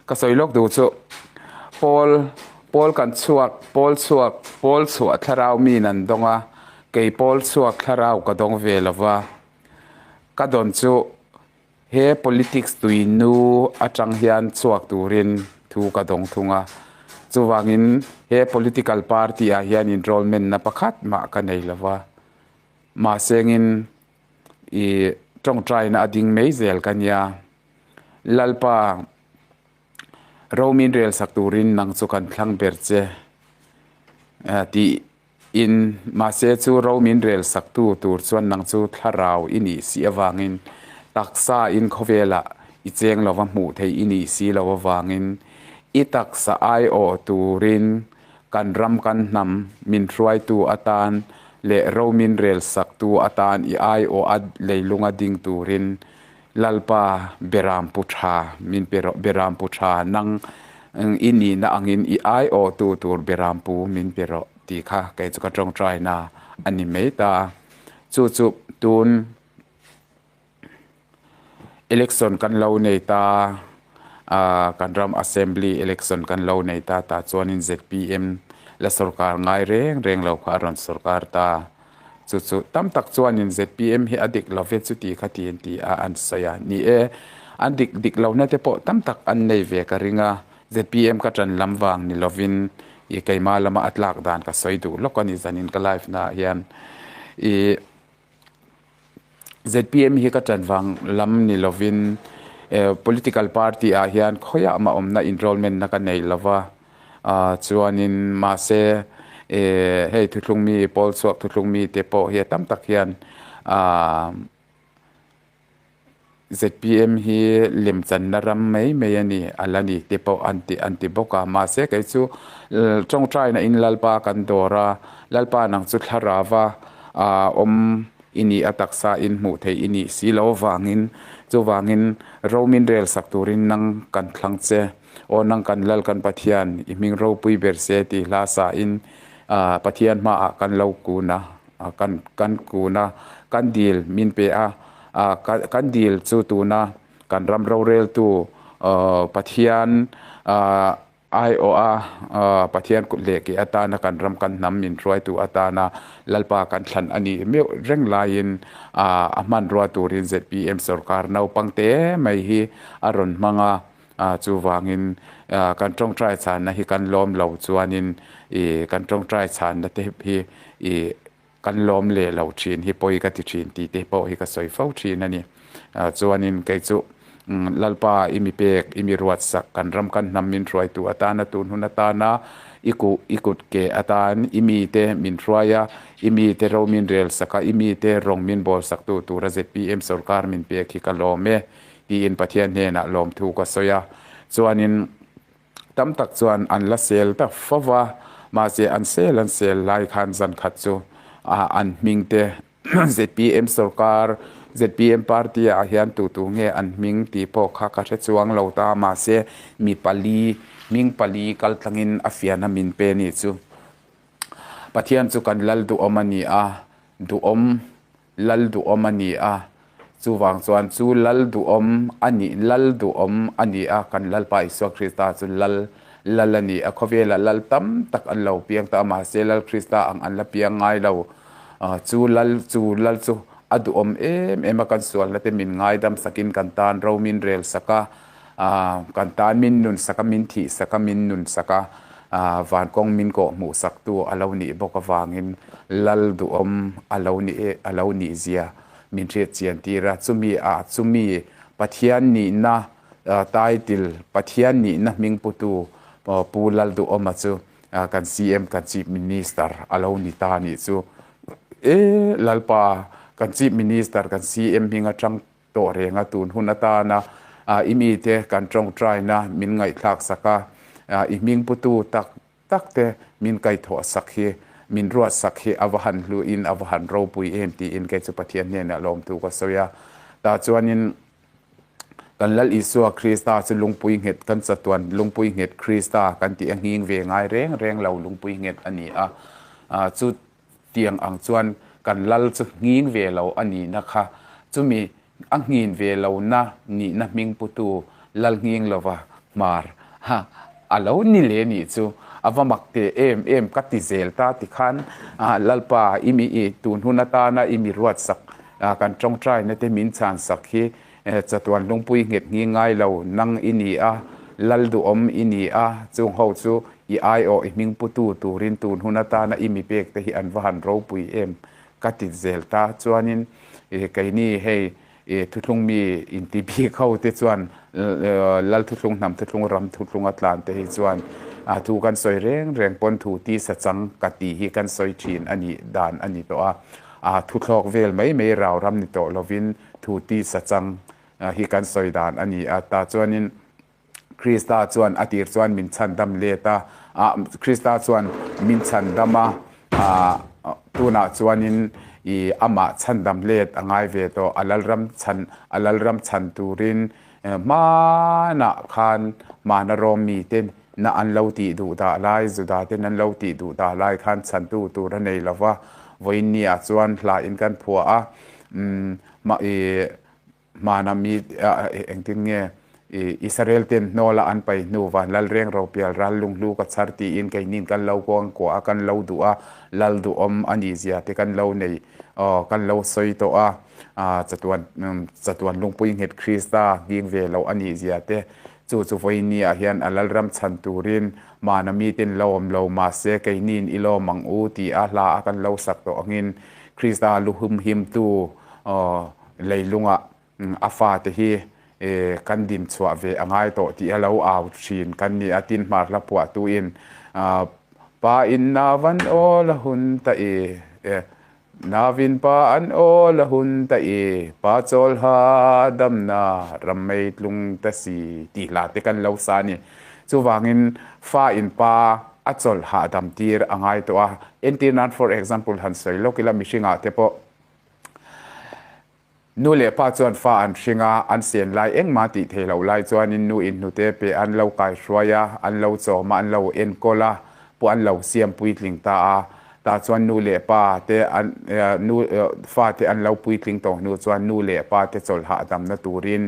Ka sawi lawk duh chu Pawl pawl kan chhuak pawl chhuak pawl chhuah thlarau min an dawng a, kei pawl chhuak thlarau ka dawng ve lo va. Ka dawn chu he politics tui nu atang hian chhuak turin thu ka dawng thung a. Chuvangin he political party ah hian enrollment na pakhat mah ka nei lo va. Mahsengin i tawngtaina a ding mai zel ka nia. Lalpa, ro min rel sak turin nang chu kan thlang ber che tiin mahse chu ro min rel sak tu tur chuan nang chu thlarau i nih si avangin taksa in khawvelah i cheng lova hmuh theih i nih si lo avangin i taksa aiawh turin kan ram kan hnam min hruaitu atan leh ro min rel sak tu atan i aiawh a leilunga ding turin Lalpa Beram Pu Tha min pe rawh, Beram Pu Tha nang i nihna angin i aiawhtu tur Beram Pu min pe rawh tih kha kei chu ka tawngtaina a ni mai ta. Chu chu tun election kan lo nei ta, kan ram assembly election kan lo nei ta tah chuanin zpm la sorkar ngai reng reng lo kha a rawn sorkar ta. Chu chu tam tak chuanin zpm hi a dik lo ve chuti kha ti an ti a, an sawi a. Ni e, an dik dik lohna te pawh tam tak an nei ve ka ring a, zpm ka ṭan lam vang ni lovin i keimah lama a tlak dan ka sawi duh lawk a ni zanin ka live naah hian. I zpm hi ka ṭan vang lam ni lovin political party ah hian khawiah mah awmna enrollment na ka nei lo va. Ah chuanin mahse eh hei thuthlung mi pawl chhuak thuthlung mi te pawh hi a tam tak hian ah zpm hi lemchanna ram mai mai a ni a la ni te pawh an ti an ti bawk a mahse kei chu tawngtaina in Lalpa kan dawr a Lalpa nang chu thlarau a awm i nih a taksa in hmuh theih i nih si lo avangin chuvangin ro min rel sak turin nang kan thlang che. Aw nang kan Lal kan Pathian, i hming ropui ber se tih hla sa in Pathian hmaah kan lo kun a, kan kan kun a, kan dil min pe a, kan dil chu tuna kan ram roreltu Pathian aiawh a, Pathian kut leh ke atana kan ram kan hnam min hruaitu atana Lalpa kan thlan a nih meuh reng laiin a hmanrua turin zpm sorkar naupang te mai hi a rawn hmang a. A chuvangin kan tawngtai chhanna hi kan lawm lo chuanin ih kan tawngtai chhanna te hi ih kan lawm leh lo thin hi pawi ka ti thin tih te pawh hi ka sawi fo thin a ni. Chuanin kei chu Lalpa i mi pek i mi ruat sak kan ram kan hnam min hruaitu atana tun hun atana i kuh i kut ke atan i mite min hruai a, i mite ro min rel sak a, i mite rawng min bawl sak tu tura zpm sorkar min pek hi ka lawm e. Tiin Pathian hnenah lawmthu ka sawi a, chuanin tam tak chuan an la sel ta fo va, mahse an sel an sel lai khan zan khat chu an hming te zpm sorkar, zpm party ah hian tu tu nge an hming tih pawh kha ka hre chuang lo ta, mahse mi pali, hming pali kal tlangin a fiahna min pe ni chu. Pathian chu kan lal duhawm a ni a, duhawm Lal duhawm a ni a, chuvang chuan chu Lal duhawm a nih, Lal duhawm a ni a, kan Lalpa Isua Krista chu Lal, Lal a ni a, khawvelah Lal tam tak an lo piang ta a, mahse Lal Krista ang an la piang ngai lo. Chu Lal, chu Lal chu a duhawm em em a, kan sualna te min ngaidam sakin kan tan ro min rel sak a, Kan tan min nun sak a, min thih sak a, min nun sak a, van kawng min kawh hmuh sak tu a lo nih bawk avangin Lal duhawm a lo nih a lo nih zia min hriat chian tir a. Chumi ah chumi Pathian nihna title Pathian nihna hming putu Pu Lal Duhawma chu kan CM kan Chief Minister a lo ni ta nih chu. E Lalpa kan Chief Minister kan CM hming atang tawh reng a, tun hun atana i mite kan tawngtaina min ngaihthlak sak a, i hming putu tak tak te min kaihthawh sak hi, min ruat sak hi a va han hluin a va han ropui em tiin kei chu Pathian hnenah lawmthu ka sawi a. Tah chuanin kan Lal Isua Krista chu lungpui nghet kan chatuan lungpui nghet Krista kan tih a nghing ve ngai reng reng lo lungpui nghet a ni a, chu Tiang ang chuan kan lal chu nghing ve lo a nihna kha chumi a nghin ve lohna nihna hming putu lal nghing lova Hmar, Ha, a lo ni leh nih chu, a va mak teh em em ka ti zel ta tikhan Lalpa i mi i tun hun atana i mi ruatsak kan tawngtaina te min chhansak hi chatuan lungpui nghet nghi ngai lo nang i ni a, Lal duhawm i ni a, chung ho chu i aiawh i hming putu turin tun hun atana i mi pek te hi an va han ropui em ka ti zel ta chuanin keini hei I thuthlung mi inti bik ho te chuan Lal thuthlung, hnam thuthlung, ram thuthlung a tlan te hi chuan thu kan sawi reng reng pawn thu tisa chang ka tih hi kan sawi thin a nih dan a ni tawh a. Thuthlawk vel mai mai rau ram ni tawh lovin thu tisa chang hi kan sawi dan a ni a. Tah chuanin Krista chuan a tir chuan min chhandam let a, Krista chuan min chhandam a, tunah chuanin i amah chhandam let a ngai ve tawh, a lalram chhan, a lalram chhan turin hmanah khan hmana Rom mite na an lo tih duh dah lai, Juda ten an lo tih duh dah lai khan chhantu tur a nei lo va, vawiin niah chuan hla in kan phuah a, i Hmana mi engtin nge Israel ten hnawla an pai hnu van lal reng ropial ral lunghlu ka chhar tiin keinin kan lo kuang kuah a, kan lo duh a, lal duhawm a nih zia te kan lo nei kan lo sawi tawh a, chatuan chatuan lungpui nghet Krista nghing ve loh a nih zia te chu chu vawiin ah hian a lalram chhan turin hmana mi ten lo awm lo mahse keinin i lawm ang u ti a hla a kan lo sak tawh angin Krista lu humhimtu Leilungah a fate hi kan din chhuah ve a ngai tawh tih a lo au thin kan ni a, tin hmar hla phuahtuin Pa in nau an awl a hun ta i, Nauvin pa an awl a hun ta i, Pa chawlha damna ram mei tlung ta si tih hla te kan lo sa a ni. Chuvangin fa in pa a chawlh hahdam tir a ngai tawh a, entir nan for example han sawi lawk ila mihringah te pawh Nu leh pa chuan fa an hring a, an sen lai engmah tih theih loh lai chuanin nu in hnute pe an lo kaihruai a, an lo chawm a, an lo enkawl a, pawh an lo siam puitling ta a. Tah chuan nu leh pa te an nu fa te an lo puitling tawh hnu chuan nu leh pa te chawlh hahdamna turin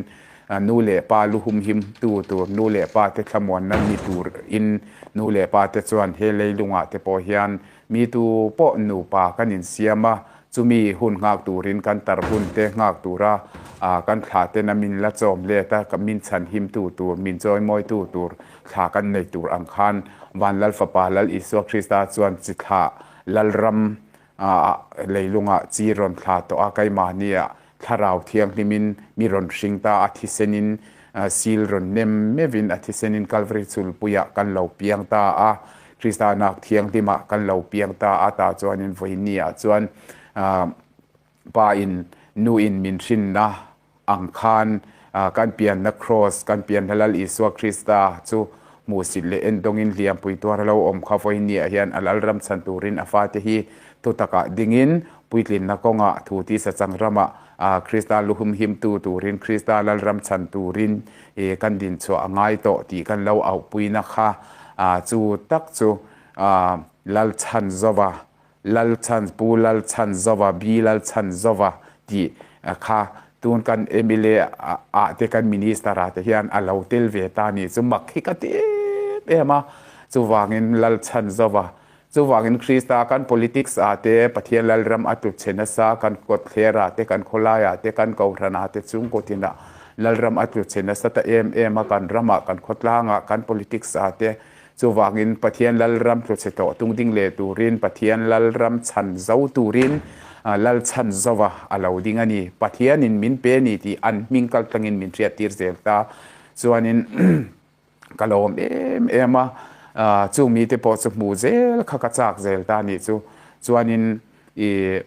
nu leh pa lu humhim tu tur, nu leh pa te thlamuanna ni turin nu leh pa te chuan he leilungah te pawh hian Mi tu pawh nupa kan insiam a, chumi hun nghak turin kan tar hun te nghak tura kan thla tena min la chawm let a, min chhan him tu tur, min chawimawi tu tur thla kan nei tur ang khan Van Lal Fapa Lal Isua Krista chuan chi thlah Lalram leilungah chi rawn thla tawh a, keimahnia Thlarau Thianghlimin mi rawn hring ta a, thisenin sil rawn nem meuhin a thisenin Kalvari chulpuiah kan lo piang ta a, Krista nak Thianghlimah kan lo piang ta a, tah chuanin vawiinniah chuan Pa in Nu in min hrinna ang khan kan pianna Kraws, kan pianna Lal Isua Krista chu hmuhsit leh endawngin hliampui tuar a lo awm kha vawiinniah hian a Lalram chhan turin a fate hi thutakah dingin Puitlinna kawngah thu tisa chang ramah Krista lu humhimtu turin, Krista Lalram chhan turin kan dinchhuah a ngai tawh tih kan lo auhpuina kha chu tak chu Lalchhanzova, Lalchhan, Pu Lalchhanzova, B Lalchhanzova tih kha tun kan mla ah te kan Minister ah te hian a lo tel ve ta nih chu mak hi ka ti em em a, chuvangin Lalchhanzova Chuvangin Krista kan politics ah te, Pathian Lalram a tlu chhe nasa, kan kawtthler ah te, kan khawlai ah te, kan kohhran ah te chungkaw tinah Lalram a tlu chhe nasa ta em em a, kan ramah, kan khawtlang ah, kan politics ah te. Chuvangin Pathian Lalram tlu chhe tawh tung ding leh turin, Pathian Lalram chhan zo turin Lal chhan zova a lo ding a ni. Pathianin min pe ni tih an hming kaltlangin min hriattir zel ta. Chuanin. Ka lawm em em a, chung mite pawh chu hmuh zel kha ka chak zel ta anih chu. Chuanin i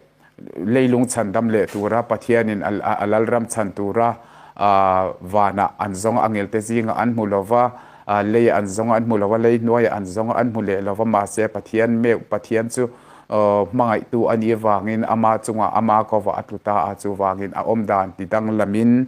leilung chhan dam leh tura Pathianin a lalram chhan tura vanah an zawng a, angelte zingah an hmu lo va, lei an zawng a an hmu lo va, lei hnuaiah an zawng a an hmu leh lo va, mahse Pathian meuh Pathian chu hmangaihtu a nih vangin ama chungah ama kovah a tlu ta a, chuvangin a awmdan ti danglamin.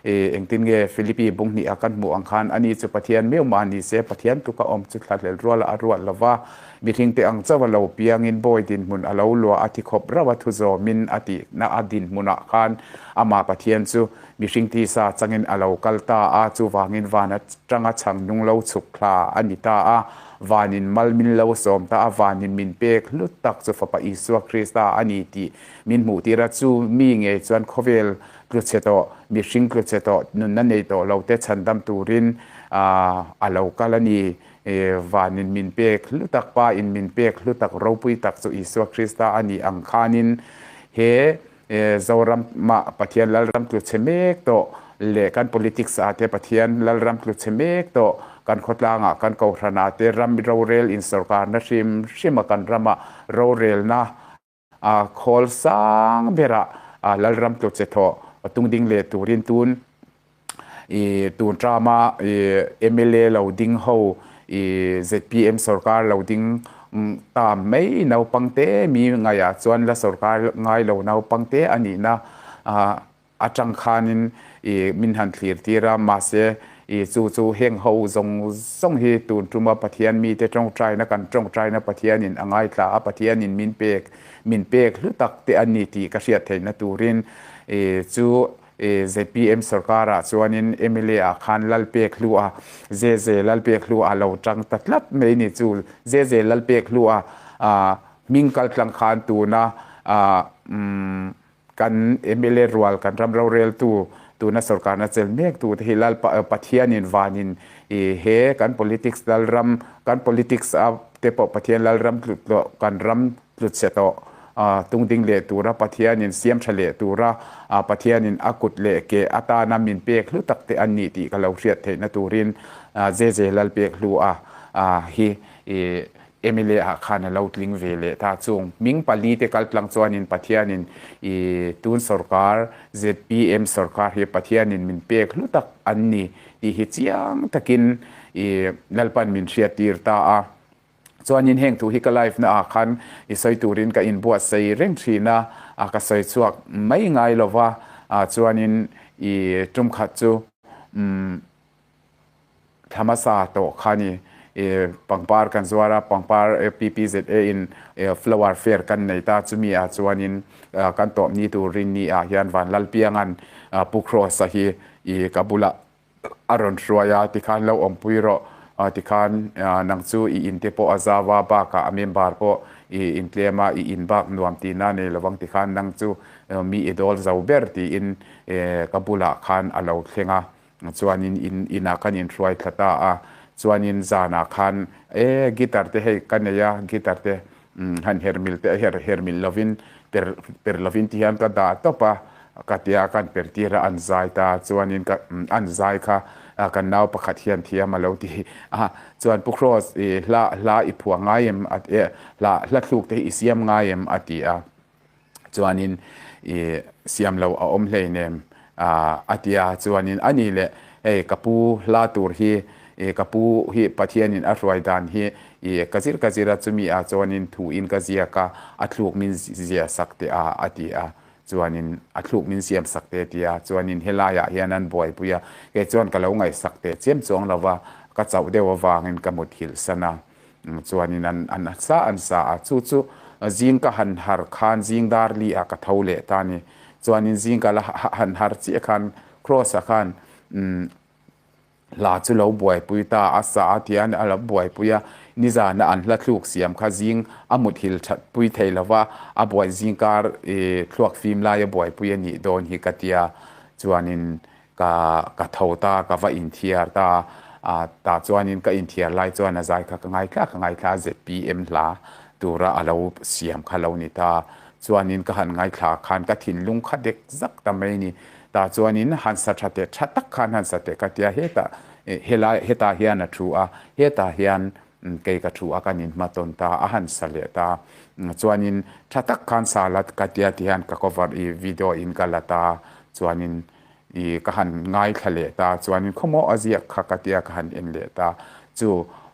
Engtin nge Philippi bung hnih a kan hmuh ang khan ani chu Pathian meuh mah ni se Pathian tluka awm chu thlahlel ruala a ruat lo va, mihringte ang chauh a lo piangin bawi dinhmun a lo luah a thi khawp rauh a thu zawmin a tihna a dinhmunah khan amah Pathian chu mihring tisa changin a lo kal ta a, chuvangin van atanga chhang nung lo chhuk thla a ni ta a, vanin mal min lo sawm ta a, vanin min pek hlut tak chu Fapa Isua Krista a ni tih min hmuhtir a, chu mi ngei chuan khawvel Tlu chhe tawh, mihring tlu chhe tawh, nunna nei tawh lo te chhandam turin a lo kal a ni. Vanin min pek hlu tak, Pa in min pek hlu tak, ropui tak chu Isua Krista a nih ang khanin he Zoramah Pathian Lalram tlu chhe mek tawh leh kan politics ah te Pathian Lalram tlu chhe mek tawh, kan khawtlangah, kan kohhranah te ram rorel insawrkarna hrim hrima kan rama rorelna A khawl sang berah Lalram tlu che thawh tung ding leh turin tun i tun term-a i mla lo ding ho i zpm sorkar lo ding ta mai naupangte mi ngaihah chuan la sorkar ngai lo naupangte a nihna Atang khanin i min han thlir tir a, mahse i chu chu heng ho zawng zawng hi tun tuma Pathian mite tawngtaina kan tawngtaina Pathianin a ngaithla a, Pathianin min pek min pek hlu tak te a ni tih ka hriat theihna turin i chu i zpm sorkarah chuanin mla ah khan Lalpek hlu a Zeze Lalpek hlu a lo tang ta tlat mai ni chu Zeze Lalpek hlu a hming kaltlang khan tuna umm Kan mla rual, kan ram roreltu, tuna sorkarna chel mektu te hi Lalpa Pathianin vanin i he kan politics Lalram, kan politics a te pawh Pathian Lalram tlut tawh, kan ram tlut chhe tawh tungding leh tura Pathianin siam tha leh tura Pathianin a kut leh ke atana min pek hlu tak te an ni tih ka lo hriat theihna turin JJ Lalpekhlu a hi i Emily ah khan a lo tling ve leh ta. Chung hming pali te kal tlang chuanin Pathianin i tun sorkar, zpm sorkar hi Pathianin min pek hlu tak an ni tih hi chiang takin i Lalpan min hriattir ta a. Chuanin heng thu hi ka live na ah khan i sawi turin ka inbuatsaih reng thin a, ka sawi chhuak mai ngai lova, chuanin i tum khat chu umm Thla hmasa tawh kha ni i pangpar kan zuar a, pangpar PPZA in flower fair kan nei ta, chumi ah chuanin kan tawp ni tur rinni ah hian Vanlalpianga'n Pu Kross-a hi i ka bulah a rawn hruai a, tikhan lo awmpui rawh, tikhan nang chu i in te pawh a zau a, bakah a member pawh i intlem a, i in bak nuam tihna nei lovang tikhan nang chu mi i dawl zo ber tiin ka bulah khan a lo thleng a. Chuanin in inah kan inhruai thla ta a, chuanin zanah khan e guitar te hei ka nei a, guitar te han her mil te her her mil lovin per per lovin ti hian ka dah tawp a, ka tia kan per tir a an zai ta, chuanin ka an zai kha kan nau pakhat hian thiam a lo ti a, chuan Pu Kross i hla hla i phuah ngai em a ti hla hla thluk te hi i siam ngai em a ti a. Chuanin i siam lo a awm hleinem a ti a, chuanin a ni leh hei ka pu hla tur hi i ka pu hi Pathianin a hruai dan hi i ka zir ka zir a, chumi ah chuanin thu in ka ziak a, a thluk min zia sak teh a a ti a, chuanin a thluk min siam sak teh a ti a, chuanin helaiah hian an buaipui a, kei chuan ka lo ngaihsak teh chiam chuang lo va, ka chauh deuh avangin ka muthilh san a. Chuanin an an sa an sa a, chu chu zing ka han har khan zing dar li ah ka tho leh ta a ni. Chuanin zing ka la han har chiah khan Kross ah khan umm hla chu lo buaipui ta a sa a tia a lo buaipui a, nizana an hla thluk siam kha zing a muthil that pui thei lo va, a buai zing kar ih thluak fim lai a buaipui a nih dawn hi ka tia. Chuanin Ka ka tho ta, ka va inthiar ta a, tah chuanin ka inthiar lai chuan a zai kha ka ngaithla ka ngaithla a, zpm hla tura a lo siam kha lo ni ta. Chuanin ka han ngaithla khan ka thinlung kha dek zak ta mai ni. Tah chuanin han sa tha teh tha tak khan han sa teh ka tia hetah helai hetah hian a thu a, hetah hian kei ka thu a kan inhmatawn ta a han sa leh ta. Chuanin tha tak khan sa la ka tia ti hian ka cover i video in ka la ta chuanin I ka han ngaithla leh ta chuanin khawmaw a ziak kha ka tia ka han en leh ta chu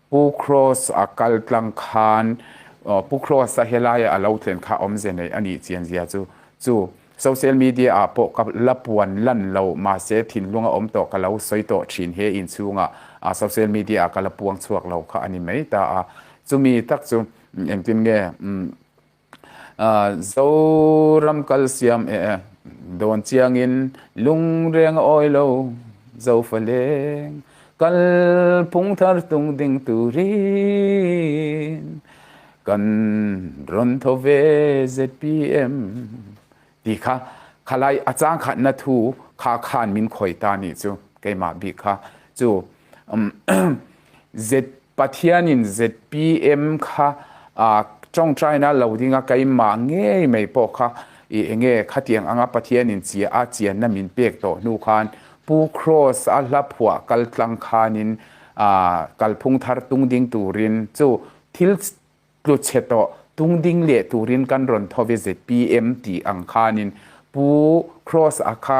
Pu Kross a kal tlang khan Pu Kross a helaia a lo thlen kha awmze nei a nih chian zia chu chu Social media ah pawh ka la puan lan lo mahse thinlung a awm tawh ka lo sawi tawh thin he inchhungah social media ah ka la puang chhuak lo kha a ni mai ta a. Chumi tak chu engtin nge Zoram kal siam e dawn chiangin lungreng a awi lo Zofa leng kal phung thar tung ding turin Kan rawn tho ve zpm tih kha khalai a chang khatna thu kha khan min khawi ta nih chu keimah bik kha chu Z Pathianin zpm kha tawngtaina lo dinga keimah ngei mai pawh kha i enge khatiang anga Pathianin chia a chianna min pek tawh hnu khan Pu Kross a hla phuah kaltlang khanin kalphung thar tung ding turin chu Thil tlu chhe tawh tung ding leh turin kan rawn tho ve zpm tih ang khanin Pu Kross a kha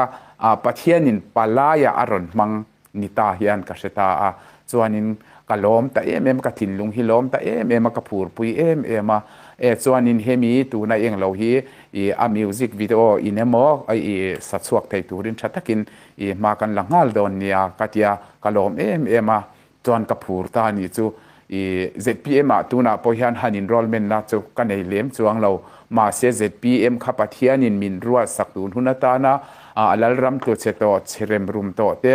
Pathianin palaiah a rawn hmang ni ta hian ka hre ta a, chuanin ka lawm ta em em a, ka thinlung hi lawm ta em em a, ka phurpui em em a, e chuanin hemi tuna eng lo hi i a music video in emaw i sa chhuak thei turin tha takin i hma kan la nghal dawn nia ka tia ka lawm em em a. Chuan ka phur ta a nih chu. I zpm ah tunah pawh hian han enrollment na chu ka nei lem chuang lo. Mahse zpm kha Pathianin min ruat sak tun hun atana a Lalram tlu chhe tawh, chhe rem rum tawh te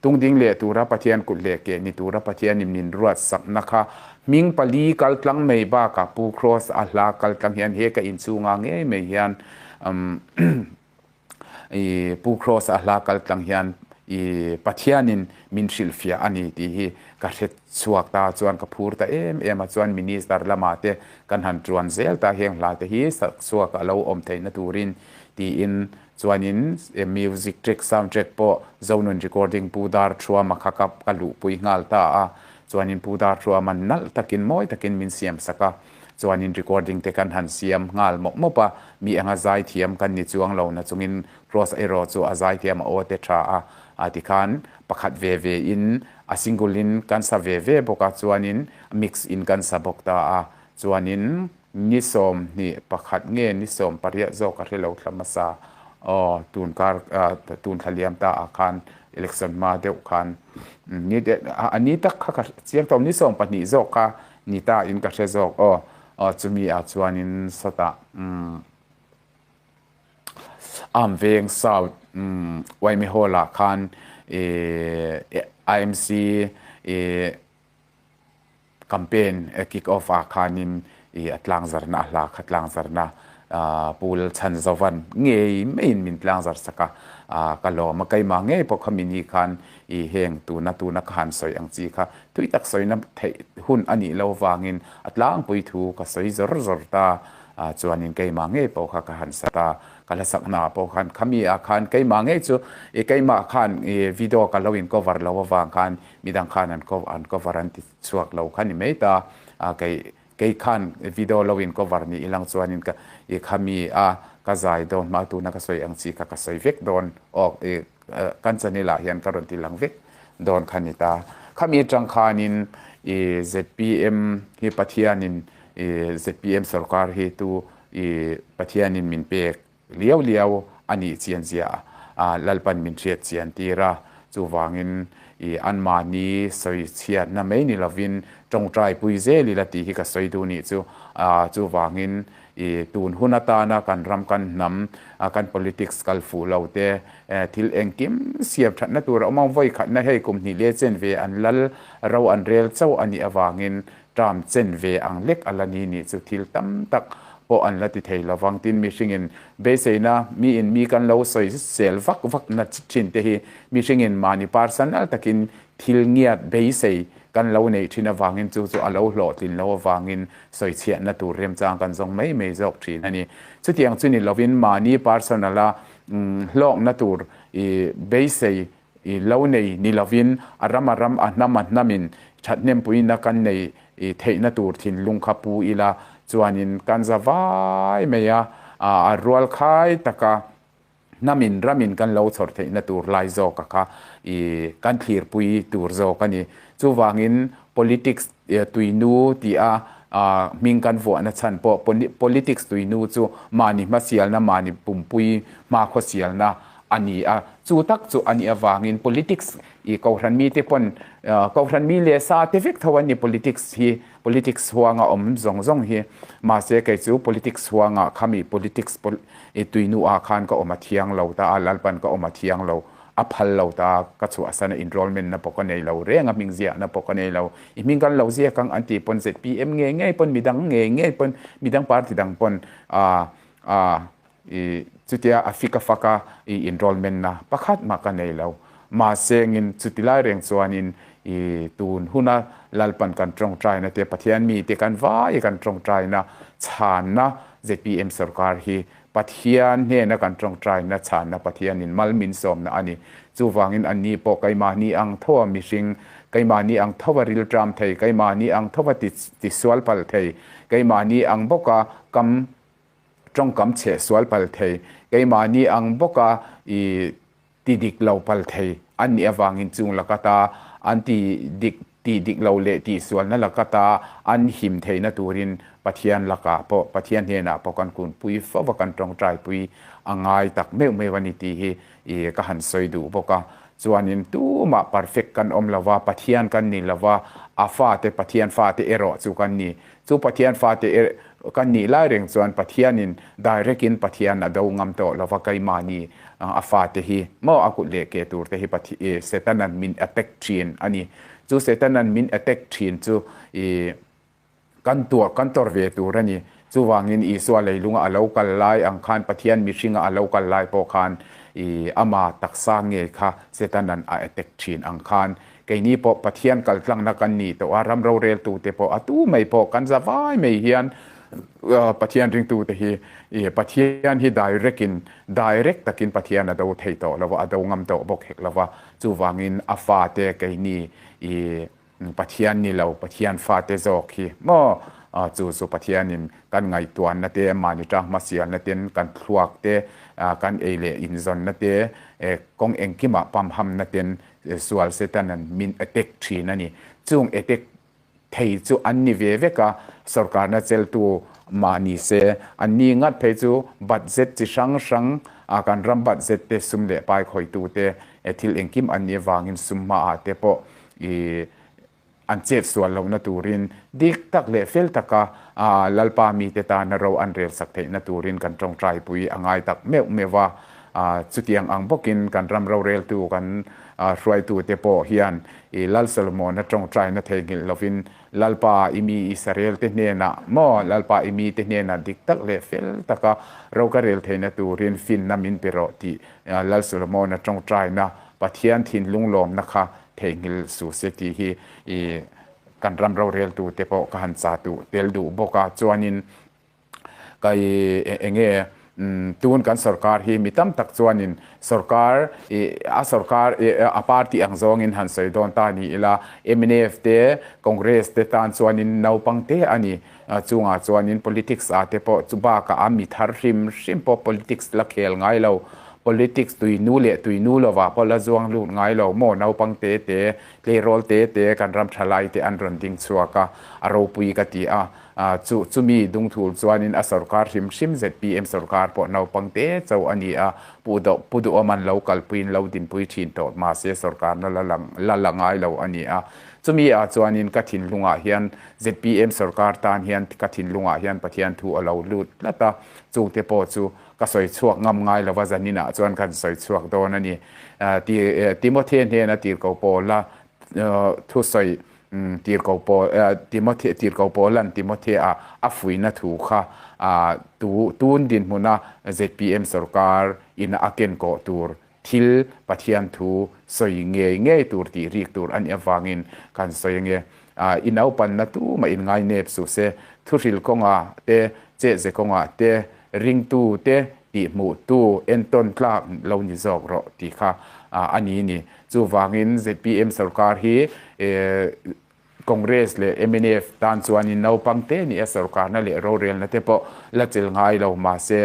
tungding leh tura Pathian kut leh keh ni tura Pathianin min ruat sakna kha hming pali kal tlang mai bakah Pu Kross a hla kal tlang hian he ka inchhunga ngei mai hian I Pu Kross a hla kal tlang hian i Pathianin min hrilhfiah a ni tih hi ka hre chhuak ta chuan ka phur ta em em a, chuan Minister lamah te kan han tuan zel ta heng hla te hi sak chhuak a lo awm theihna turin tiin chuanin music track sound track pawh Zonun recording Pu Darthuama kha ka ka luhpui nghal ta a, chuanin Pu Darthuama'n nalh takin mawi takin min siam sak a. Chuanin recording te kan han siam nghal mawp mawp a, mi anga zaithiam kan ni chuang lo na chungin Kross erawh chu a zaithiam a aw te tha a, a tikhan pakhat ve ve in a single in kan sa ve ve bawk a, chuanin mix in kan sa bawk ta a, chuanin ni 21 nge ni 18 zawk a hre lo thla hmasa aw tun kar tun thla liam ta ah khan election hma deuh khan ni a ni tak kha ka chiang tawh ni 20 zawk kha Ni ta in ka hre zawk aw. Aw chumi ah chuanin sawtah umm Amveng South umm Yma Hall ah khan ihh IMC ihh campaign kick off ah khanin ihh a tlangzarna a hla kha tlangzarna Pu Lalchhanzovan ngei maiin min tlangzar sak a, ka lawm a, keimah ngei pawh kha mini khan i heng tuna tuna ka han sawi ang chi kha tui tak sawina theih hun a nih lo vangin a tlangpui thu ka sawi zawr zawr ta, chuanin keimah ngei pawh kha ka han sa ta, ka hla saknaah pawh khan khami ah khan keimah ngei chu i keimah khan i video ka lo in cover lo avang khan midang khan an cover an ti chhuak lo kha ni mai ta, kei Kei khan video lo in cover ni ilang chuanin ka i kha mi a ka zai dawn hma tuna ka sawi ang chi kha ka sawi vek dawn aw i kan channel ah hian ka rawn ti lang vek dawn kha ni ta. Khami atang khanin i zpm hi Pathianin i zpm sorkar hi tu i Pathianin min pek Liau liau a nih chian zia a Lalpan min hriat chian tir a, chuvangin i anmahni sawi chhiatna mai ni lovin tawngtai pui zel ila tih hi ka sawi duh nih chu. Chuvangin i tun hun atana kan ram kan hnam kan politics kal fuh lo te thil engkim siam thatna tur a awm ang vawi khatna hei kum hnih leh chen ve an lal ro an rel chauh a nih avangin Term chen ve ang lek a la ni nih chu thil tam tak pawh an la ti thei lo vang. Tin, mihringin beiseina, miin mi kan lo sawi sel vak vak na thin te hi mihringin mahni personal takin thil ngiat beisei kan lo neih thin avangin chu chu a lo hlawhtlin lo avangin sawichhiahna tur remchang kan zawng mai mai zawk thin a ni. Chutiang chu ni lovin mahni personal a hlawkna tur i beisei I lo nei ni lovin a ram a ram a hnam a hnamin thathnempuina kan nei theihna tur thinlung kha pu ila chuanin kan za vai mai a, a rual khai taka hnamin ramin kan lo chhawr theihna tur lai zawka kha i kan thlirpui tur zawk a ni. Chuvangin politics tuinu tih a. Hming kan vuahna chhan pawh politics tuinu chu mahni hmasialna, mahni pumpui hmakhawsialna a ni a. Chu tak chu a nih avangin politics i Kohhran mite pawn Kohhran mi leh sa te vek tho an ni politics hi, politics huanga awm zawng zawng hi. Mahse kei chu politics huanga khami politics tuinu ah khan ka awm a thiang lo ta a, Lalpan ka awm a thiang lo. A phal lo ta, ka chhuahsan a enrollment na pawh ka nei lo reng a, hming ziahna pawh ka nei lo. I hming kan lo ziak ang an tih pawn zpm ngei ngei pawn midang ngei ngei pawn midang party dang pawn ah ah i chutia a fik a fak a i enrollment na pakhat mah ka nei lo. Mahse ngin chuti lai reng chuanin i tun huna Lalpan kan tawngtaina te Pathian mite kan vai kan tawngtaina chhanna zpm sorkar hi Pathian hnena kan tawngtaina chhanna Pathianin mal min sawmna a ni. Chuvangin anni pawh keimahni ang tho a mihring, keimahni ang tho a rilṭam thei, keimahni ang tho a tisual pal thei, keimahni ang bawka kam tawngkam chheh sual pal thei, keimahni ang bawka i ti dik lo pal thei an nih avangin chung laka ta an ti dik tih dik lo leh tihsualna laka ta an him theihna turin Pathian lakah pawh Pathian hnenah pawh kan kunpui fo va kan tawngtaipui a ngai tak meuh meuh a ni tih hi i ka han sawi duh bawk a. Chuanin tumah perfect kan awm lo va, Pathian kan ni lo va, a fate Pathian fate erawh chu kan ni. Chu Pathian fate er kan nih lai reng chuan Pathianin direct in Pathian a do ngam tawh lo va, keimahni a fate hi maw a kut leh ke tur te hi Pathian i Setanan min attack thin a ni. Chu Setanan min attack thin chu i kan tuar kan tawr ve tur a ni. Chuvangin Isua leilunga a lo kal lai ang khan Pathian mihringa a lo kal lai pawh khan i ama taksa ngei kha Setanan a attack thin ang khan Keini pawh Pathian kaltlangna kan ni tawh a, ram roreltute pawh a tu mai pawh kan za vai mai hian Pathian ringtute hi Pathian hi direct in direct takin Pathian a do thei tawh lo va, a do ngam tawh bawk hek lo va. Chuvangin a fate keini i Pathian ni lo, Pathian fate zawk hi maw chu chu Pathianin kan ngaihtuahna te, mahni tang hmasialna ten kan thluak te, kan ei leh inzawnna te, kawng engkimah pamhamna ten Sual Setanan min attack thin a ni. Chung attack thei chu an ni ve vek a, sorkarna cheltu mah ni se, an ni ngat phei chu budget chi hrang hrang a kan ram budget te sum leh pai khawitute thil engkim an nih avangin sum hmaah te pawh i An chet sual lohna turin dik tak leh fel taka Lalpa mite tana ro an relsak theihna turin kan tawngtaipui a ngai tak meuh meuh a. Chutiang ang bawkin kan ram roreltu kan hruaitute pawh hian i Lal Solomona tawngtaina theihnghilh lovin Lalpa i mi Israelte hnenah maw Lalpa i mite hnenah dik tak leh fel taka ro ka rel theihna turin finna min pe rawh tih Lal Solomona tawngtaina Pathian thinlung lawmna kha Theihnghilh suh se tih hi i kan ram roreltu te pawh ka han cha duh tel duh bawk a, chuanin ka i enge tun kan sorkar hi mi tam tak chuanin sorkar i a sorkar i a party ang zawngin han sawi dawn ta ni ila mnf te Congress te tan chuanin naupang te a ni chungah chuanin politics ah te pawh chu bakah a mi thar hrim hrim pawh politics la khel ngai lo Politics tui nu leh tui nu lovah pawh la zuang lut ngai lo maw? Naupang te te, tleirawl te te kan ram tha lai te an rawn ding chhuak a, a ropui ka ti a. Chu chumi dungthul chuanin a sorkar hrim hrim zpm sorkar pawh naupang te cho a ni a, Pu Do Pu Duhawman lo kalpuiin lo dinpui thin tawh mahse sorkarna la lang la la ngai lo a ni a. Chumi ah chuanin ka thinlungah hian zpm sorkar tan hian ka thinlungah hian Pathian thu a lo lut tlat a, chungte pawh chu Ka sawi chhuak ngam ngai lova zaninah chuan kan sawi chhuak dawn a ni. Timothy hnena tirhkoh Paula thusawi tirhkoh Paul Timothy tirhkoh Paula'n Timothy-a a fuihna thu kha tu tun dinhmuna zpm sorkar ina a kenkawh tur thil Pathian thu sawi ngei ngei tur tih rik tur a nih avangin kan sawi ange. I naupanna tumah in ngai nep suh se, thuhril kawngah te, chehze kawngah te, ringtu te tih hmuhtu entawn tlak lo ni zawk rawh tih kha a ni ni. Chuvangin zpm sorkar hi Congress leh mnf tan chuanin naupang te nia sorkarna leh rorelna te pawh la chel ngai lo mahse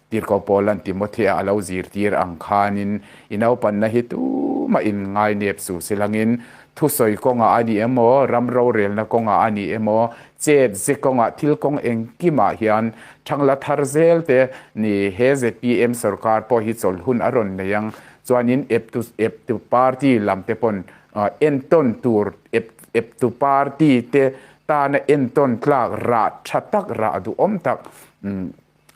Tirhkoh Paulan Timothea a lo zirtir ang khanin i naupanna hi tumah in ngai nep suh silangin. Thusawi kawngah a ni emaw, ram rorelna kawngah a ni emaw, chet ze kawngah thil kawng engkimah hian thangla thar zel te ni he zpm sorkar pawh hi chawlh hun a rawn nei ang. Chuanin eptu eptu party lam te pawn entawn tur ep eptu party te tana entawn tlak rah tha tak rah duhawm tak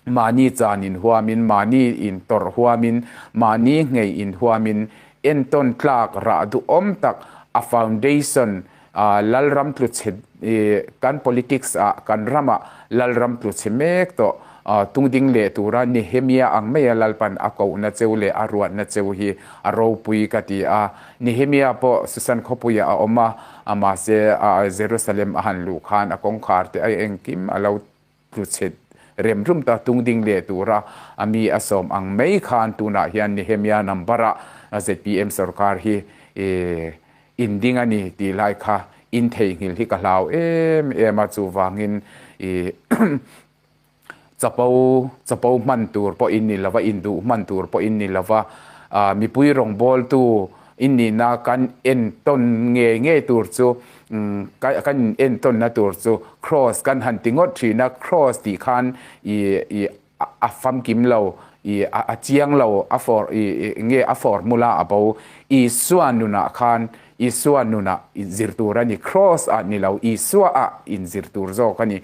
Mahni chan in huamin, mahni in tawrh huamin, mahni nghei in huamin entawn tlak rah duhawm tak a foundation Lalram tluchhe kan politics ah kan ramah Lalram tluchhe mek tawh tungding leh tura Nehemia ang maia Lalpan a kohna cheu leh a ruatna cheu hi a ropui ka ti a. Nehemia pawh Susan khawpuiah a awm a, mahse Jerusalem a han luh khan a kawngkhar te a engkim a lo Tluchhe rem rum ta tung ding leh tura a mi a sawm ang mai khan tunah hian Nehemia number ah zpm sorkar hi in ding a ni tih lai kha in theihnghilh hi ka hlau em em a, chuvangin chapo chapo hman tur pawh in ni lova, induh hman tur pawh in ni lova, mipui rawngbawltu in nihna kan entawn ngei ngei tur chu kan in entawnna tur chu cross kan han ti ngawt thin a, cross tih khan i i a famkim lo i a chiang lo a for i nge a formula a bo Isua nunah khan Isua nunah zir tur a ni cross ah ni lo Isua ah in zir tur zawk a ni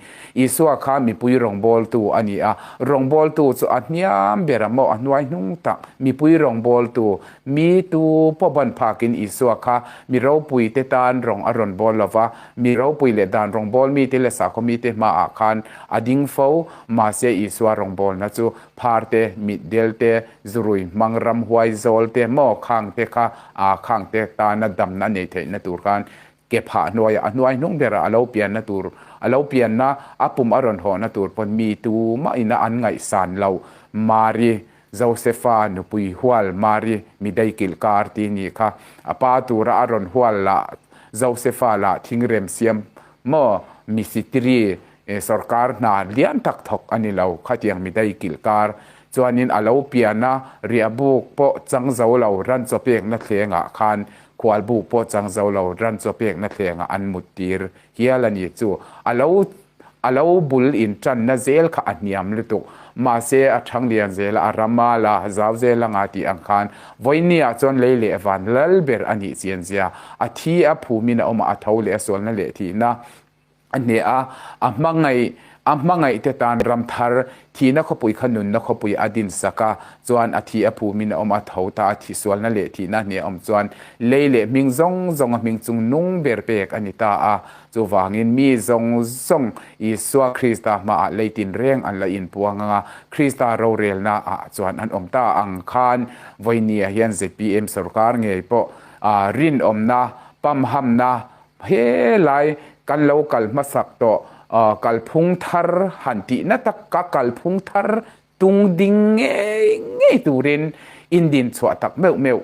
Isua kha mipui rawngbawltu a ni a rawngbawltu chu a hniam ber a maw a hnuai hnung tak mipui rawngbawltu Mi tu pawh ban phakin Isua kha mi ropuite tan rawng a rawn bawl lo va, mi ropui leh dan rawngbâwl mite leh sakhaw mite hmaah khan a ding fo. Mahse, Isua rawngbâwlna chu phar te, mitdel te, zurui hmang ramhuai zawl te, maw khang te kha aa khang te tana damna nei theihna tur khan ke phah hnuaiah a hnuai hnung berah a lo pianna tur, a lo pianna a pum a rawn hawhna tur pawn mi tu mahin a an ngaihsan lo. Mari, Josefa nupui hual Mari midei kilh kar ti ni kha a pa tura a rawn hual lah Josefa lah thingrem siam maw misitiri sorkar hna lian tak thawk a ni lo khatiang midei kilh kar chuanin a lo piana riahbuk pawh chang zo lo ran chaw pekna thlengah khan Khualbu pawh chang zo lo ran chaw pekna thlengah an mut tir hial a ni chu. A lo a lo bul in tanna zel kha a hniam lutuk. Mahse a thang lian zel a, a ram a la zau zel anga tih ang khan vawinia chuan lei leh van lal ber a nih chian zia. A thi a phumin a awm a, a tho leh a sualna leh thihna A hneh a, a hmangaih, a hmangaih te tan ram thar, thihna khawpui kha nunna khawpui a din sak a, chuan a thih a phumin a awm a, tho ta a, thihsualna leh thihna hneh a awm chuan lei leh hming zawng zawng a hming chung nung ber pek a ni ta a. Chuvangin mi zawng zawng Isua Krista hmaah lei tinreng an la inpuang ang a, Krista rorelna ah chuan an awm ta ang khan vawinia hian zpm sorkar ngei pawh rinawmna, pamhamna, He lai kan lo kal hmasak tawh kalphung thar han tihna tak ka kalphung thar tung ding ngei ngei turin in din chhuah tak meuh meuh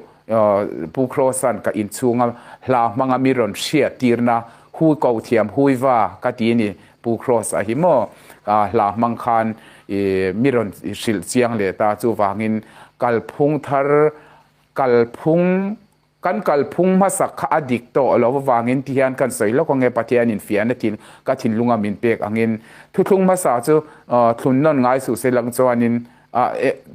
Pu Kross-a'n ka inchhunga hla hmanga mi rawn hriat tirna hui ko thiam hui va ka ti ni Pu Kross-a hi maw hla hmang khan mi rawn hrilh chiang leh ta chuvangin kalphung thar kalphung Kan kalphung hmasak kha a dik tawh lo avangin ti hian kan sawi lawk ange Pathianin fiahna thil ka thinlunga min pek angin thuthlung hmasa chu thlun nawn ngai suh se lang chuanin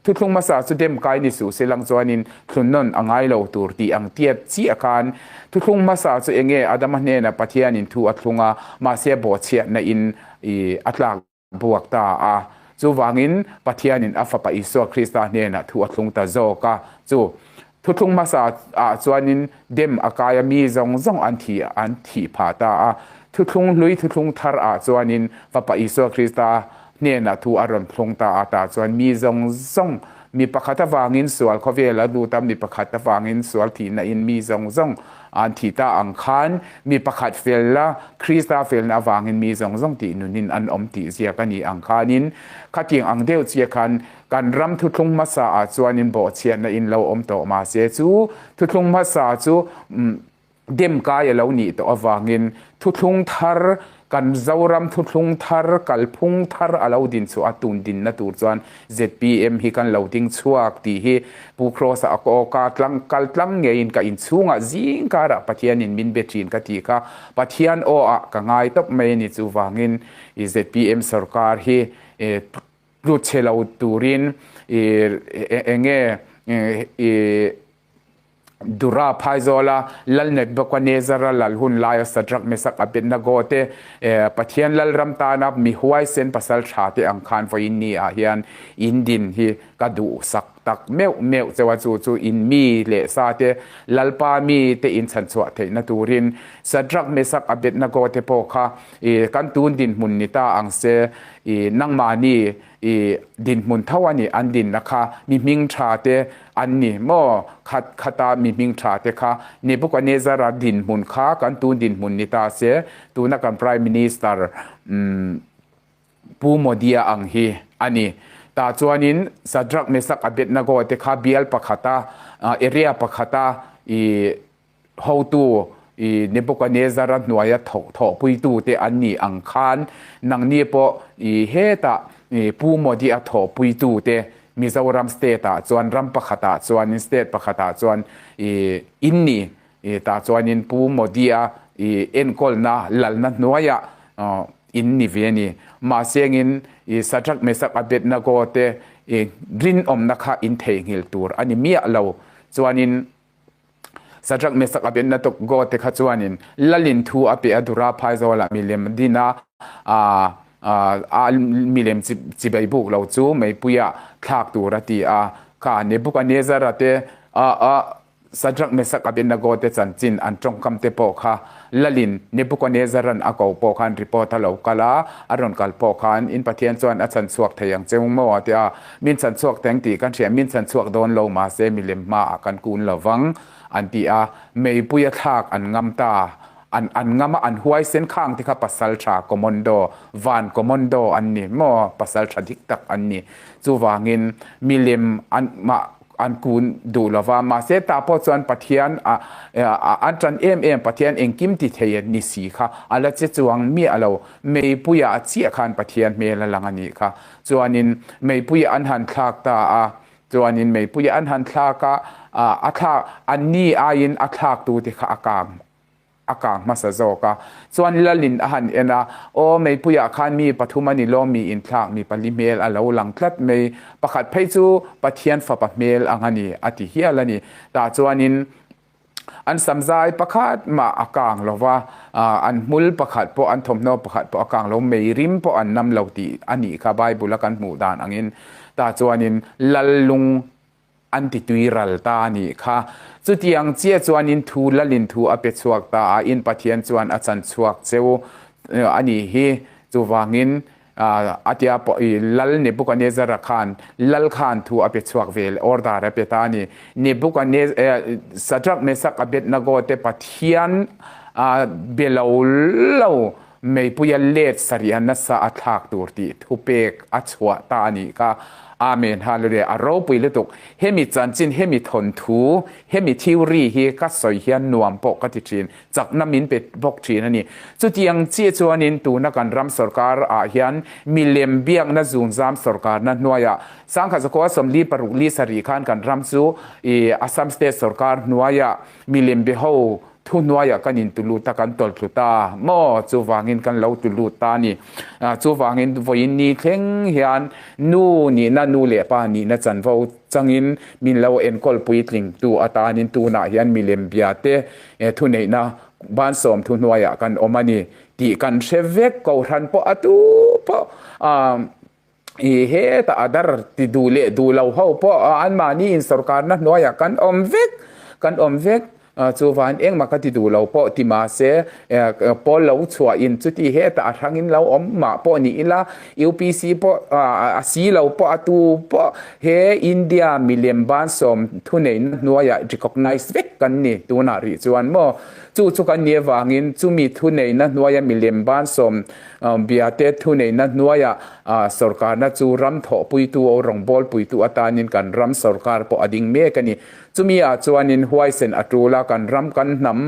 thuthlung hmasa chu dem kai ni suh se lang chuanin thlun nawn a ngai lo tur tih ang tiat chiah khan thuthlung hmasa chu enge Adama hnena Pathianin thu a thlung a mahse bawhchhiatna in a tlak buak ta a. Chuvangin, Pathianin a Fapa Isua Krista hnenah thu a thlung ta zawk a. Chu thuthlung hmasa ah chuanin dem a kai a, mi zawng zawng an thi an thih phah ta a. Thuthlung hlui thuthlung thar ah chuanin Fapa Isua Krista hnenah thu a rawn thlung ta a, tah chuan mi zawng zawng, mi pakhat avangin sual khawvel a lut a, mi pakhat avangin sual thihna in mi zawng zawng An thih ta ang khan mi pakhat felna, Krista felna avangin mi zawng zawng tih nunin an awm tih ziak a ni ang khanin khatiang ang deuh chiah khan kan ram thuthlung hmasa ah chuanin bawhchhiatna in lo awm tawh mahse chu thuthlung hmasa chu. Dem kai a lo nih tawh avangin thuthlung thar, kan Zoram thuthlung thar, kalphung thar a lo din chhuah a, tun dinna tur chuan zpm hi kan lo ding chhuak tih hi Pu Kross-a a awka tlang kal tlang ngeiin ka inchhungah zing karah Pathianin min be thin ka tih kha Pathian aw ah ka ngai tawp mai a ni. Chuvangin zpm sorkar hi tlu chhe lo turin enge i Dura Phaizawla Lal Nebuchadnezzar-a lal hun laia Shadrach, Meshach, Abednego te Pathian Lalram tana mi huaisen pasal tha te ang khan vawiin ni ah hian in din hi ka duhsak tak meuh meuh cheu a, chu chu in mi leh sa te Lalpa mi te in chhanchhuah theihna turin Shadrach, Meshach, Abednego te pawh kha kan tun dinhmun ni ta ang se nangmahni I dinhmun tho a ni, an dinna kha mi hming tha te an ni maw? Khat khata mi hming tha te kha Nebuchadnezzar-a dinhmun kha kan tun dinhmun ni ta se, tuna kan Prime Minister Pu Modi-a ang hi a ni. Tah chuanin Shadrach, Meshach, Abednego te kha bial pakhata, area pakhata i Hotu i Nebuchadnezzar-a hnuaia thawk thawhpuitute an nih ang khan nangni pawh i hetah i Pu Modi-a thawhpuitute Mizoram state-ah chuan ram pakhatah chuanin state pakhatah chuan i in ni i tah chuanin Pu Modi-a i enkawlna lalna hnuaiah in ni ve a ni. Mahsengin i Shadrach, Meshach, Abednego te i rinawmna kha in theihnghilh tur a ni miah lo. Chuanin Shadrach, Meshach, Abednego te kha chuanin Lalin thu a pe a Dura phaizawlah milem din a, a milem chibei buk lo chu meipuia thlak tur a ti a. Kha Nebuchadnezzar-a te Shadrach, Meshach, Abednego te chanchin an tawngkam te pawh kha Lalin Nebuchadnezzar-a'n a ko pawh khan report a lo kal a, a rawn kal pawh khan in Pathian chuan a chhanchhuak thei ang che maw a ti a. Min chhanchhuak teng tih kan hria, min chhanchhuak dawn lo mahse milem hmaah kan kun lo vang an ti a, meipui a thlak an ngam ta, an an ngam a, an huaisen khang te kha pasal tha commando, van commando an ni maw, pasal tha dik tak an ni. Chuvangin milem an mah an kun duh lo va, mahse tah pawh chuan Pathian a an tan em em, Pathian engkim ti thei ni si kha a la che chuang miah lo, meipuiah a chiah khan Pathian hmel a lang a nih kha. Chuanin meipuiah an han thlak ta a, chuanin meipuiah an han thlak a, a thlak anni aiin a thlaktute kha a kang a kang hmasa zawk a. Chuan Lalin a han en a, Aw meipuiah khan mi pathum a ni lawm mi inthlak mi pali hmel a lo lang tlat mai, pakhat phei chu Pathian fapa hmel ang a ni a ti hial a ni. Tah chuanin An samzai pakhat mah a kang lo va, an hmul pakhat pawh, an thawmhnaw pakhat pawh a kang lo, mei rim pawh an nam lo tih a nih kha Bible a kan hmuh dan angin. Tah chuanin lal lung an ti tui ral ta a nih kha. Chutiang chiah chuanin thu lalin thu a pe chhuak ta a, in Pathian chuan a chan chhuak cheu a nih hi. Chuvangin A tia pawh i Lal Nebuchadnezzar-a khan Lal khan thu a pe chhuak ve leh order a pe ta a ni. Nebuchadnezzar, Shadrach, Meshach, Abednego te Pathian be lo lo meipuia let sarih a nasa a thlak tur tih thupek a chhuah ta a nih kha. Amen Hallelujah a ropui lutuk. Hemi chanchin, hemi thawnthu, hemi theory hi ka sawi hian nuam pawh ka ti thin. Chakna min pe bawk thin a ni. Chutiang chiah chuanin tuna kan ram sorkar ah hian milem biakna zunzam sorkarna hnuaiah Sangkhat Zakua 46 7 khan kan ram chu i Assam State sorkar hnuaiah milem be ho thu hnuaiah kan in tulut a kan tawlhthlu ta maw? Chuvangin kan lo tulut ta a ni. Chuvangin vawiin ni thleng hian nu nihna nu leh pa nihna chanvo changin min lo enkawl puitlingtu atanin tunah hian milem bia te He thuneihna bansawm thu hnuaiah kan awm a ni tih kan hre vek. Kohhran pawh a tu pawh i hetah a dar ti duh leh duh lo ho pawh anmahni insawrkarna hnuaiah kan awm vek, kan awm vek. Chuvan engmah ka ti duh lo pawh ti mahse pawl lo chhuahin chuti hetah a hrangin lo awm mah pawh ni ila UPC pawh a si lo pawh a tu pawh He India milem bansawm thuneihna hnuaiah recognise vek kan ni tunah rih chuan maw? Chu chu kan nih avangin chumi thuneihna hnuaia milem bansawm biate thuneihna hnuaia sorkarna chu ram thawhpuitu o rawngbawlpuitu atanin kan ram sorkar pawh a ding mek a ni. Chumi ah chuanin huaisen a tul a, kan ram kan hnam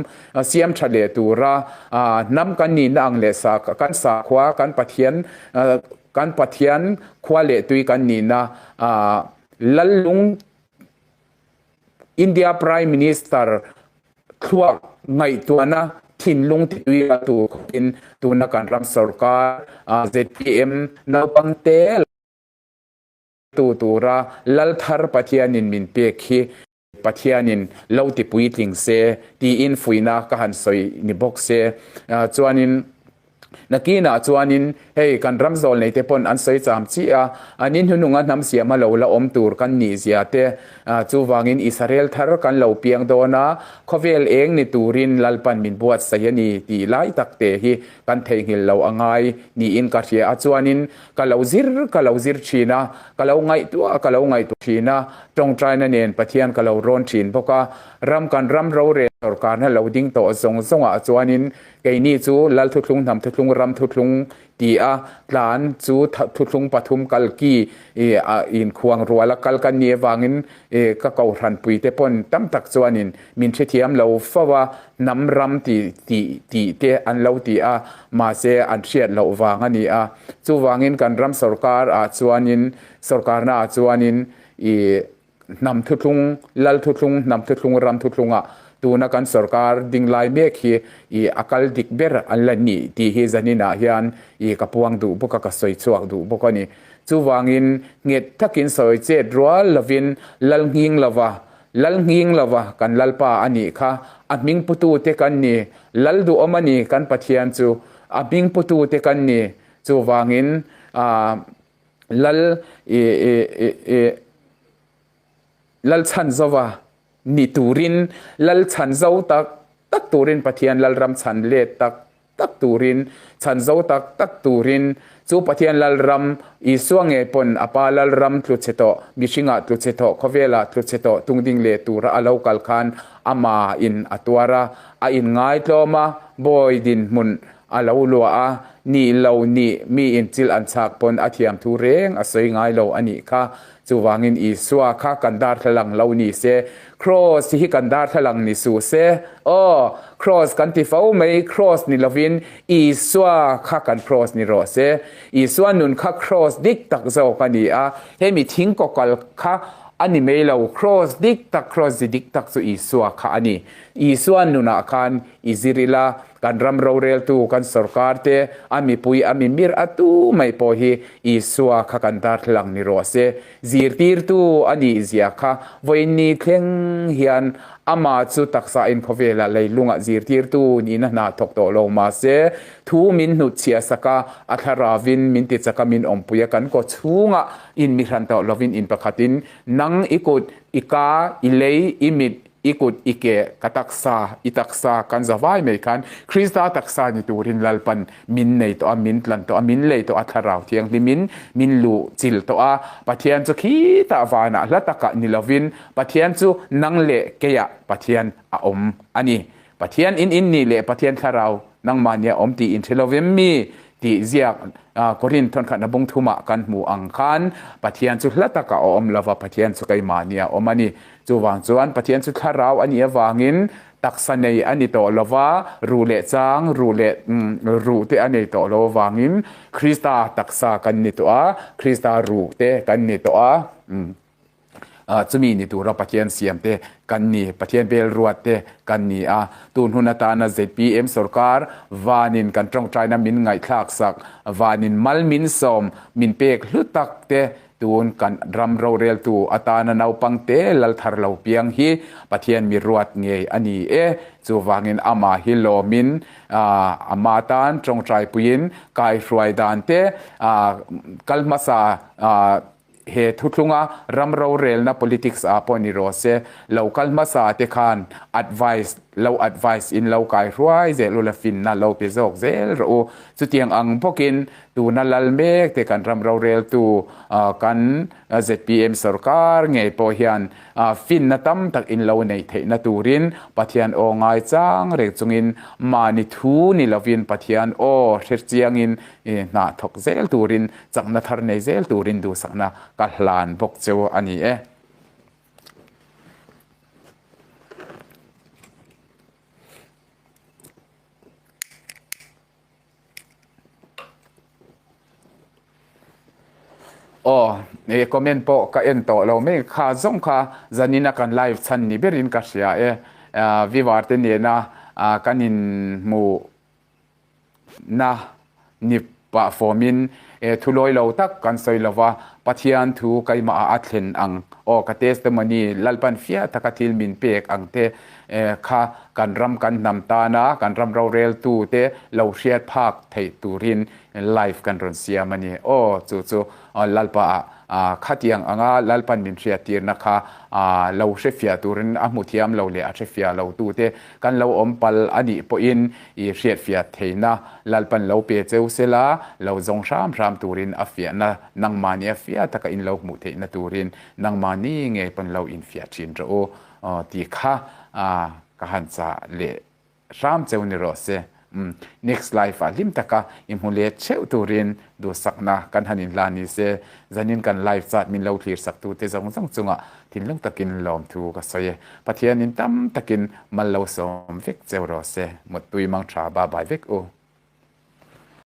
siam tha leh tura hnam kan nihna ang leh sa kan sakhua kan Pathian kan Pathian khua leh tui kan nihna Lallung India Prime Minister thluak ngaihtuahna thinlung titui a tur khawpin tuna kan ram sorkar zpm naupangte tu tura lal thar Pathianin min pek hi Pathianin lo ti puitling se tiin fuihna ka han sawi ni bawk se. Chuanin nakinah chuanin hei kan ram zawl nei te pawn an sawi cham chiah a, an in hnununga hnam siama lo la awm tur kan nih zia te, chuvangin Israel thar kan lo piang dawn a, khawvel eng ni turin Lalpan min buatsaih a ni tih lai tak te hi kan theihnghilh lo a ngai niin ka hria a. Chuanin ka lo zir ka lo zir thin a, ka lo ngaihtuah ka lo ngaihtuah thin a, Tawngtaina nen Pathian ka lo rawn thin bawk a, ram kan ram rorel sorkarna lo ding tawh zawng zawngah chuanin keini chu Lal thuthlung hnam thuthlung ram thuthlung ti a tlan chu thuthlung pathum kalki inkhuang ruala kal kan nih avangin ka kohhranpui te pawn tam tak chuanin min hrethiam lo fo a, hnam ram ti tih tih te an lo ti a, mahse an hriat loh vang a ni a. Chuvangin kan ram sorkar ah chuanin sorkarna ah chuanin I hnam thuthlung, lal thuthlung, hnam thuthlung, ram thuthlungah tuna kan sorkar ding lai mek hi i a kal dik ber an la nih tih hi zaninah hian i ka puang duh bawk a, ka sawi chhuak duh bawk a ni. Chuvangin nghet takin sawi chet rual lovin lal nghing lova, lal nghing lova kan Lalpa a nih kha, a hming putute kan ni, lal duhawm a ni kan Pathian chu, a hming putute kan ni. Chuvangin ah. Lal i i i i Lal chhan zova ni turin Lal chhan zo tak tak turin Pathian Lalram chhan let tak tak turin chhan zo tak tak turin chu Pathian Lalram Isua ngei pawn a Pa Lalram tlu chhe tawh mihringah tlu chhe tawh khawvelah tlu chhe tawh tungding leh tura a lo kal khan ama in a tuar a a inngaitlawm a bawi dinhmun A lo luah a, nih lo nih mi in chil an chhak pawn a thiam thu reng a sawi ngai lo a nih kha. Chuvangin Isua kha kan darthlalang lo ni se, Kraws hi kan darthlalang ni suh se. Aw, Kraws kan ti fo mai, Kraws ni lovin Isua kha kan Kraws ni rawh se. Isua nun kha Kraws dik tak zawk a ni a, hemi thing kawkal kha a ni mai lo, Kraws dik tak, Kraws zi dik tak chu Isua kha a ni. Isua nunah khan i zir ila, Kan ram roreltu, kan sorkar te, a mipui a mimir a tu mai pawh hi Isua kha kan darthlalang ni rawh se. Zirtirtu a nih zia kha vawiinni thleng hian amah chu taksa inkhawvelah leilungah zirtirtu nihna hna thawk tawh lo mah se, thu min hnutchhiah sak a, a thlaravin min tichak a min awmpui a, kan kaw chhungah inmihran tawh lovin in pakhatin nang i kut, i ka, i lei, i mit, I kut i ke ka taksa, i taksa kan za vai mai khan Krista taksa ni turin Lalpan min nei tawh a, min tlan tawh a, min lei tawh a, Thlarau Thianghlimin min luh chil tawh a, Pathian chu khitah vanah hla takah ni lovin Pathian chu nang leh keiah Pathian a awm a ni. Pathian in in nih leh Pathian Thlarau nangmahni a awm tih in hre lovem mi? Tih ziak Korin thawnkhatna bung thumah kan hmu ang khan Pathian chu hla takah a awm lova, Pathian chu keimahni a awm a ni. Chuvang chuan Pathian chu thlarau a nih avangin taksa nei a ni tawh lova, ruh leh chang, ruh leh ruh te a nei tawh lo avangin Krista taksa kan ni tawh a, Krista ruh te kan ni tawh a. Chumi ni tura Pathian siam te kan ni, Pathian bel ruat te kan ni a. Tun hun atana zpm sorkar vanin kan tawngtaina min ngaihthlak sak, vanin mal min sawm, min pek hlu tak te Tun kan ram roreltu atana naupangte lal thar lo piang hi Pathian mi ruat ngei a ni e. Chuvangin amah hi lawmin ama tan tawngtaipuiin kaihruai dan te kal hmasa. he thuthlunga ram rorelna politics ah pawh ni rawh se, lo kal hmasa te khan advice lo advice in lo kai hruai zel ula finna lo pe zawk zel rawh u. Chutiang ang bawkin tuna lal mek te kan ram roreltu kan zpm sorkar ngei pawh hian finna tam tak in lo neih theihna turin Pathian aw ngaichang reng chungin mahni thu ni lovin Pathian aw hrechiangin hna thawk zel turin chakna thar nei zel turin duhsakna ka hlan bawk cheu a ni e. Aw, e comment pawh ka en tawh lo mai kha zawng kha zanin a kan live chhan ni berin ka hria e. Viewer te nena kan inhmuh na ni pah fawmin e thu lawi lo tak kan sawi lo va, Pathian thu keimah ah a thlen ang aw ka testimony Lalpan fiah taka thil min pek ang te kha kan ram kan hnam tana kan ram roreltu te lo hriat phak theih turin live kan rawn siam a ni aw chu chu Lalpa ah khatiang anga Lalpan min hriattirna kha lo hrefiah turin a hmu thiam lo leh a hrefiah lo tute Kan lo awm pal a nih pawhin i hriatfiah theihna Lalpan lo pe cheu sela, lo zawng hram hram turin a fiahna nangmahni a fiah taka in lo hmuh theihna turin nangmahni ngei pawn lo infiah thin rawh u tih kha ka han chah leh hram cheu ni rawh se. Next life ah hlim taka i hmu let theuh turin duhsakna kan han inhlan ni se, zanin kan live chat min lo thlir sak tute zawng zawng chungah Thinlung takin lawmthu ka sawi e. Pathianin tam takin mal lo sawm vek cheu rawh se. Muttui mang tha ba bai vek u.